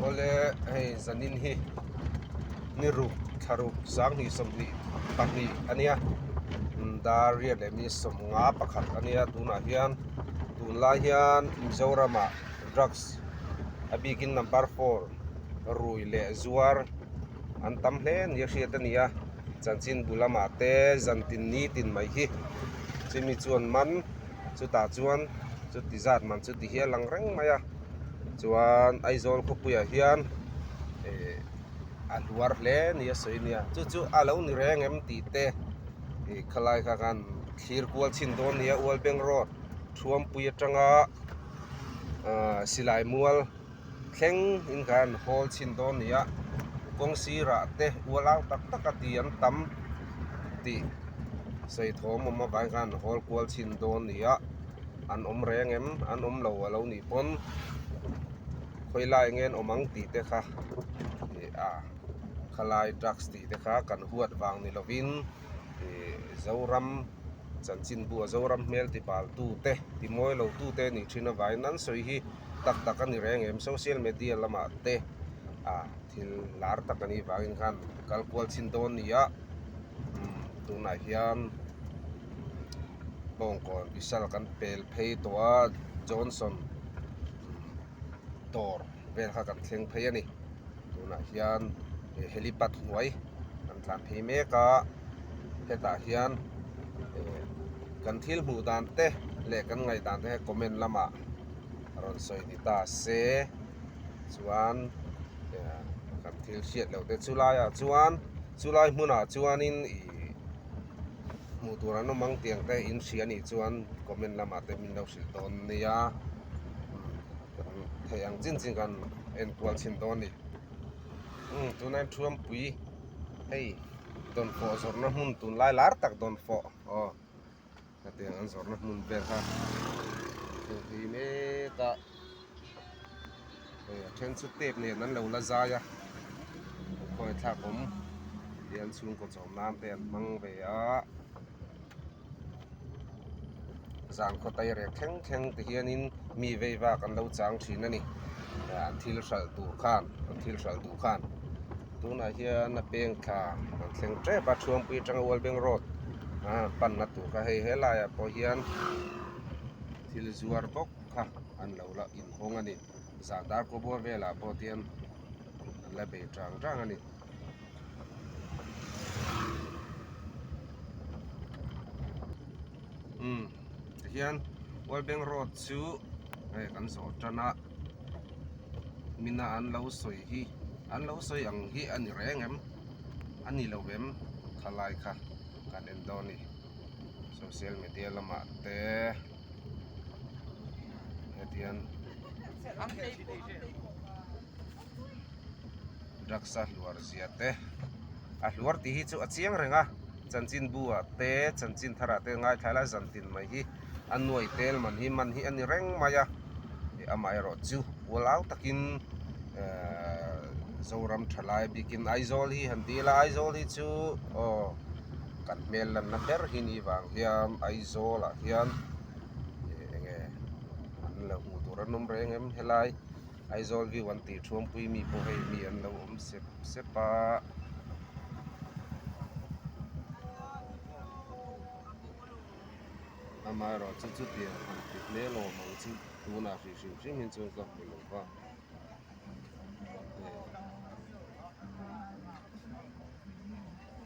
Awle hei zanin hi ni ruk thla ruk 2022 a nia dar riat leh mi 51 a nia tunah hian tunlai hian Mizoramah drugs a bikin number four rui leh zuar an tam hle nia hriat a ni a chanchinbu lamah te zantin nitin mai hi chumi chuan man chutah chuan chuti zat man chu ti hi a lang reng mai a chuan Aizawl khawpuiah hian eh a hluar hle ni a sawi nia chu chu a lo ni reng em tih te ih khalai kha khan thlir kual chhin dawn nia Ualbeng road Thuampui atanga ah silai mual thleng in khan hawl chhin dawn a ni a kawng sirah te ual au tak tak a ti an tam tih sawi thawm awm avang khan hawl kual chhin dawn a ni a an awm reng em an awm lo a lo nih pawn khawi lai nge an awm ang tih te kha ih a khalai drugs tih te kha kan huat vang ni lovin ih Zoram chanchinbu a Zoram hmel ti bal tu te ti mawi lo tu te nih thin avangin an sawi hi. tak tak a ni reng em social media lamah te ah thil lar tak a nih vangin khan kal kual chhin dawn a ni a umm tunah hian bawngkawn vishal kan pel phei tawh a johnson dawr vel kha kan thleng phei a ni tunah hian helipad hnuai kan tlan phei mek a hetah hian eh kan thil hmuh dan te leh kan ngaihdan te comment lamah. rawn sawi ni ta se chuan kan thil hriat loh te chu laiah chuan chulai hmunah chuanin ih hmuh tur an awm ang tiang te in hria anih chuan comment lamah te min lo hrilh dawn nia kan theih ang chin chin kan enkual chhin dawn a ni umm tunah hian Thuampui hei dawnfawh zawrhna hmun tunlai lar tak dawnfawh aw. Hetiang an zawrhna hmun vel kha thil hlui mek a hei a then chu tape nen an lo la zai a khawi thlak awm tihian chhungkaw chawm nan te an hmang ve a zan khaw tai rek thleng thleng ti hianin mi vei vak an lo chang thin a ni an thil hralh tur khan an thil hralh duh khan. Tunah hian a peng thla an thleng tep a Thuampui atanga Ualbeng road a panna tur kha hei helaiah pawh hian thil zuar bawk kha an lo la inhawng a ni zan dar kaw bawr velah pawh tian an la bei tang tang a ni. Umm tihian Ualbeng road chu hei kan zawh tan a. Mina an lo sawi hi an lo sawi ang hi a ni reng em a ni lo em khalai kha kan en dawn a ni social media lamah te hetiang drugs a hluar zia te a hluar tih hi chu a chiang reng a chanchinbu ah te chanchin thar ah te ngaithla ila zan tin mai hi a nuai tel man hi man hi a ni reng mai a amaherawh chu ualau takin ehh Zoram thalai bikin Aizawl hi han ti ila Aizawl hi chu aw kan hmel lanna ber hi ni vang hian Aizawl ah hian eng nge an lo hmuh tur an awm reng em helai. Aizawl view an tih thuampui mi pawh hei mi an lo awm sep sep a. Amaherawh chu chutiang han ti hmel awm ang chu tunah hrih hrim hrim hi chuan ka hmu lo va.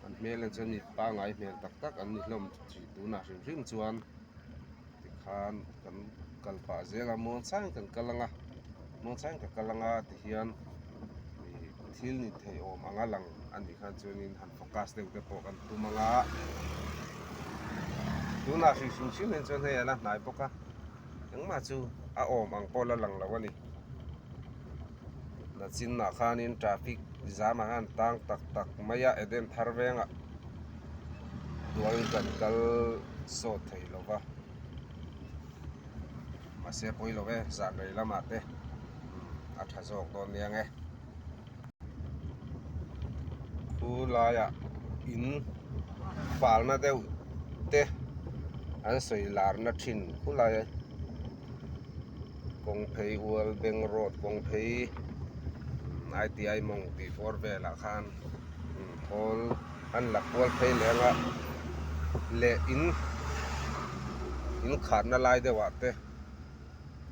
An hmel en chuan mi pangngai hmel tak tak an ni hlawm tunah hrim hrim chuan. Tikhan kan kal pah zel a muangchangin kan kal ang a muangchangin ka kal ang a tihian ih thil ni thei awm ang a lang a nih khan chuanin han focus deuh te pawh kan tum ang a tunah hri hrim hrim hian chuan hei a la hnai bawk a engmah chu a awm ang pawh la lang lo a ni nachinah khanin traffic zam ah khan tang tak tak mai a Eden thar vengah. Tual kan kal sawt thei lo va mahse pawi lo e zan rei lamah te a tha zawk dawn nia nge khu laiah in falna deuh te an sawi larna thin khulai kawng phei ual beng road kawng phei. ITI mawng tih bawr velah khan khawl an la kual phei leh anga leh in in kharna lai deuh ah te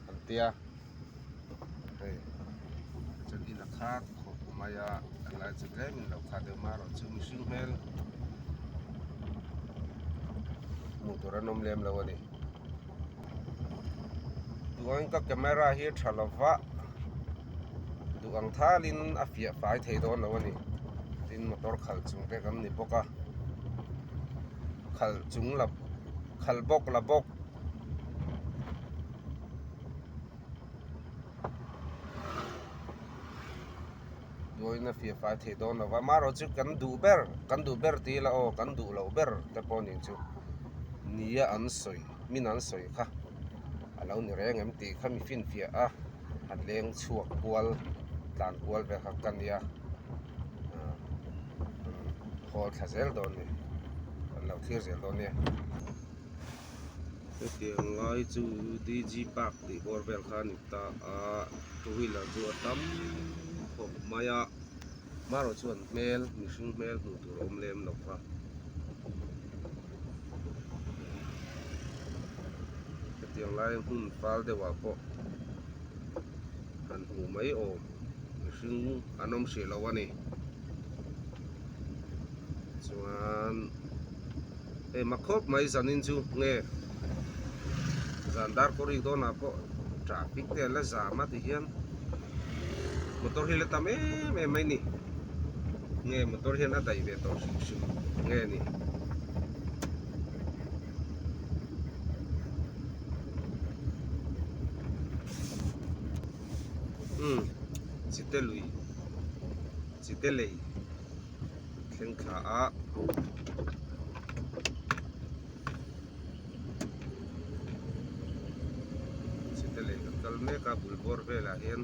an tia hei chuan in a khat khawp mai a a lai chu tlem in lo khat deuh marawh chu mihring hmel hmuh tur an awm lem lo a ni. Tungain ka camera hi tha lova duh ang thalin a fiah fai thei dawn lo a ni tin motor khalh chung te kan ni bawk a khalh chung la khalh bawk la bawk. Duain a fiah fai thei dawn lo va amaherawhchu chu kan duh ber kan duh ber tih ila aw kan duh loh ber te pawh nih chu nia an sawi min an sawi kha a lo ni reng em tih kha mi finfiah a han leng chhuak kual tlan kual vel kha ka nia ah hawl thla zel dawn a ni kan lo thlir zel dawn nia. Hetiang lai chu D_G park tih bawr vel kha a ni ta a two wheeler chu a tam khawp mai a marawh chuan hmel mihring hmel hmuh tur a awm lem lo va hetiang lai hmun fal deuh ah pawh han hmuh mai awm mihring an awm hrih lo a ni chuan. Hei mak khawp mai zanin chu nge zan dar pawh rik dawnah pawh traffic te an la zam a ti hian motor hi la tam em em mai ni nge motor hian a daih ve tawh hrim hrim nge ni. Umm chite lui chite lei. Thleng thla a chite lei kan kal mek a bul bawr velah hian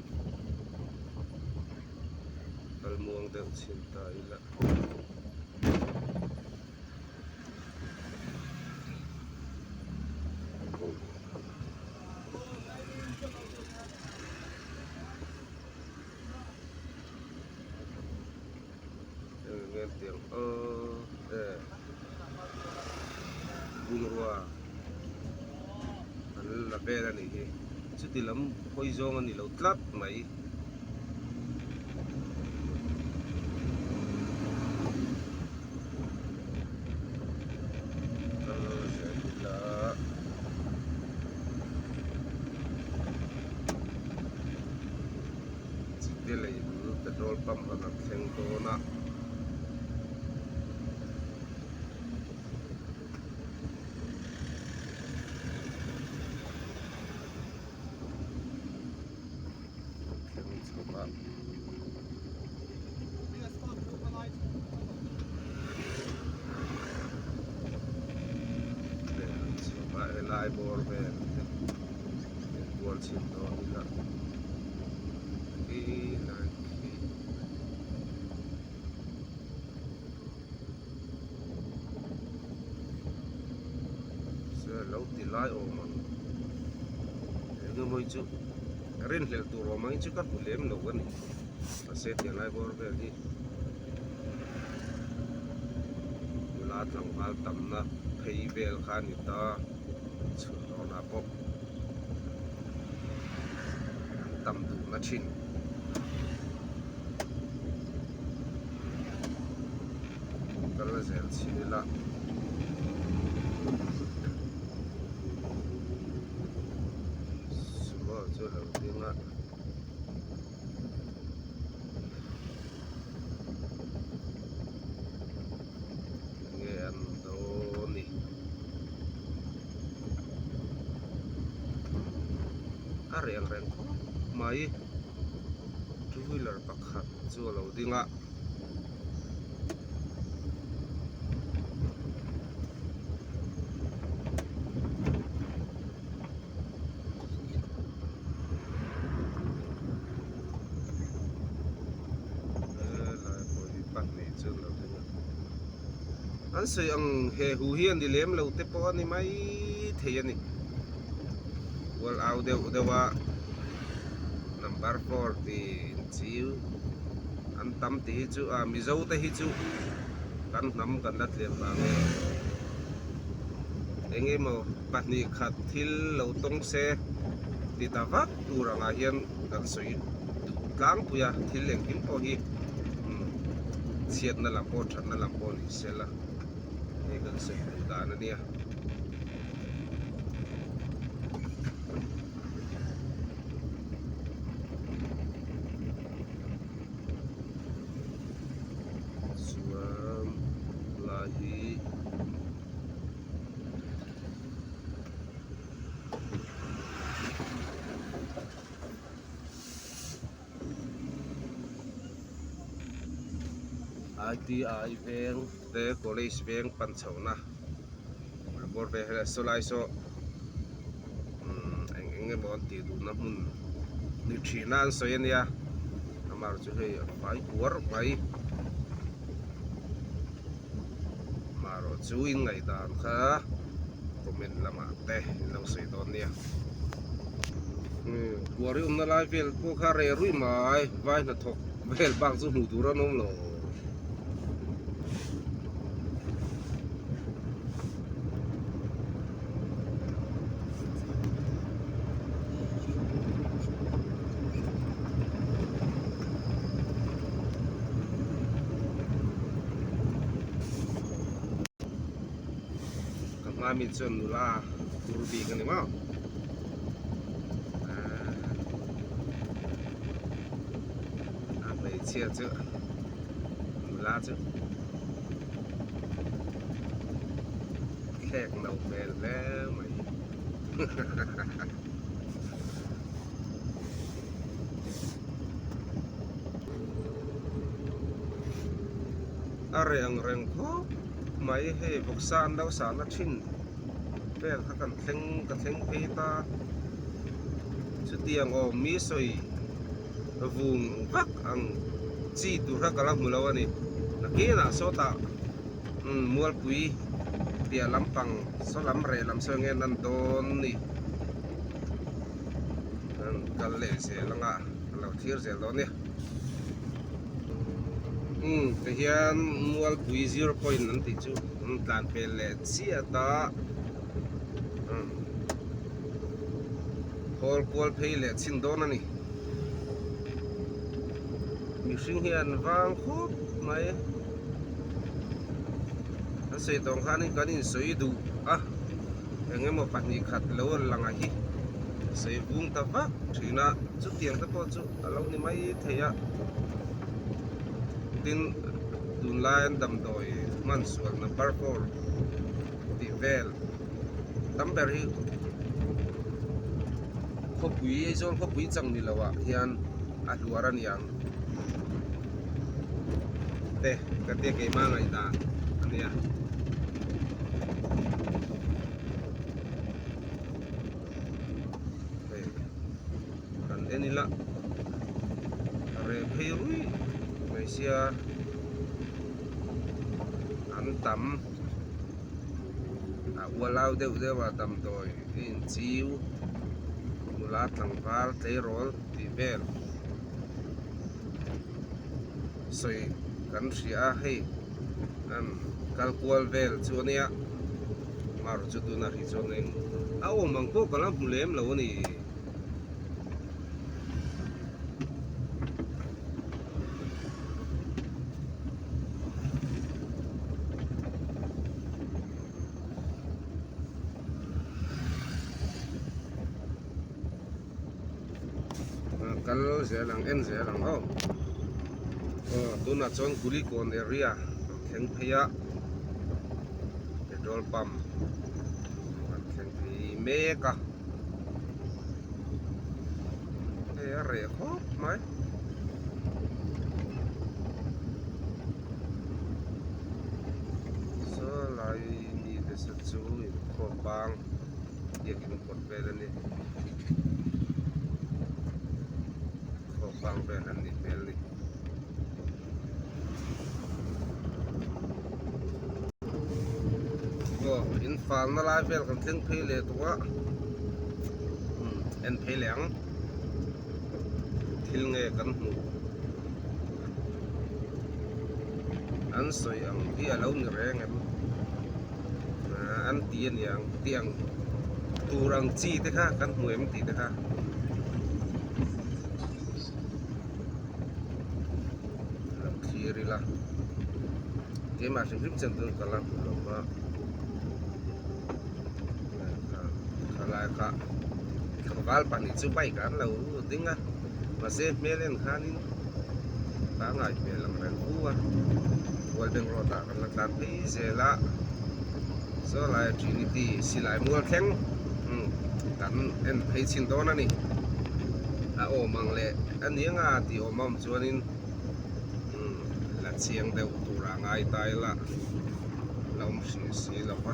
kal muang deuh chhin ta ila. Tiang aw e bungrua an la vel a nih hi chuti lam hawi zawng a ni lo tlat mai. Chite lei bul petrol pump a rawn thleng dawn a. Thleng chho a. Thleng chho a helai bawr vel te enkual chhin dawn ila khi lai khi. Se lo ti lai awm ang eng emaw hi chu rinhlelh tur awm ang hi chu ka hmu lem lo a ni mahse tiang lai bawr vel hi nula tlangval tamna phei vel kha a ni ta chhun dawnah pawh an tam duhna thin. Kal zel chhin ila sumo chu a lo ding a. Enge an dawn ni a reng reng khawp mai two wheeler pakhat chu a lo ding a. Helai pawh hi pahnih chu an lo ding a an sawi ang he hu hi a ni lem lo te pawh a ni mai thei a ni ual au deuh deuh a number 4 tih inchiu. tam tih hi chu ah Mizo te hi chu kan hnam kan la tlem vang e. Eng emaw pahnih khat thil lo tawng se ti ta vak tur angah hian kan sawi duh tlangpui a, thil engkim pawh hi chhiatna lam pawh thatna lam pawh ni sela hei kan sawi duh dan a nia. Chuan lai hi ITI veng te college veng pan chhohna bul bawr vel hi saw lai saw umm eng eng emaw an tih duhna hmun ni thina an sawi ania amaherawhchu chu hei a fai kuar mai amaherawhchu in ngaihdan kha comment lamah te in lo sawi dawn nia umm kuar i awmna lai vel pawh kha reh ruih mai vai hnathawk vel bak chu hmuh tur an awm lo. Ka hma mi chuan nula tur bik a ni maw a hmeichhia chu nula chu thlek no hmel hle mai A reh ang reng khawp mai hei vawksa an lo sahna thin vel kha kan thleng ka thleng phei ta chutiang awm mi sawi vung vak ang chi tur kha ka la hmu lo a ni nakinah sawtah umm mualpui piah lampang saw lam reh lam saw enge lan dawn ni an kal leh zel anga ka lo thlir zel dawn nia umm tihian mualpui zero point an tih chu an tlan pel leh chiah ta umm hawl kual phei leh chhin dawn a ni mihring hi an vang khawp mai an sawi tawng khanin kan insawi duh a eng emaw pahnih khat lo lang a hi sawi vung ta vak thin a chutiang te pawh chu a lo ni mai thei a tin tunlai an damdawi hman sual number four tih vel tam ber hi khawpui Aizawl khawpui chang ni lo ah hian a hluar a niang te ka tia keimah ngaihdan a nia. Hei kan en ila reh phei ruih mai sia an tam. A ualau deuh deuh a damdawi a inchiu nula tlangval tleirawl tih vel sawi kan hria a hei an kal kual vel chu a nia marawh chu tunah hi chuan eng a awm ang pawh ka la hmu lem lo a ni. Kal zel ang en zel ang aw aw tunah chuan Kulikawn area kan thleng phei a petrol pump kan thleng phei mek a. Hei a reh khawp mai. Saw lai mi te sa chu inkhawm bang biakin kawt vel a ni. Inkhawm bang vel an nih hmel a ni. Aw in falna lai vel kan thleng phei leh tawh a umm en phei leh ang thil nge kan hmuh. An sawi ang hi a lo ni reng em? An ti a niang tih ang tur ang chi te kha kan hmu em tih te kha. Lo thlir ila keimah hrim hrim chuan tun ka la hmu lo va khalai kha tlangval pahnih chu bike ah an lo ding a mahse hmel en khanin pangngai hmel ang reng fu a World Bank road ah kan la tlan phei zel a saw lai Trinity silai mual thleng kan en phei chhin dawn a ni a awm ang leh a ni anga tih awm a awm chuanin la chiang deuh tur a ngai ta ila la awm hrih si lo va.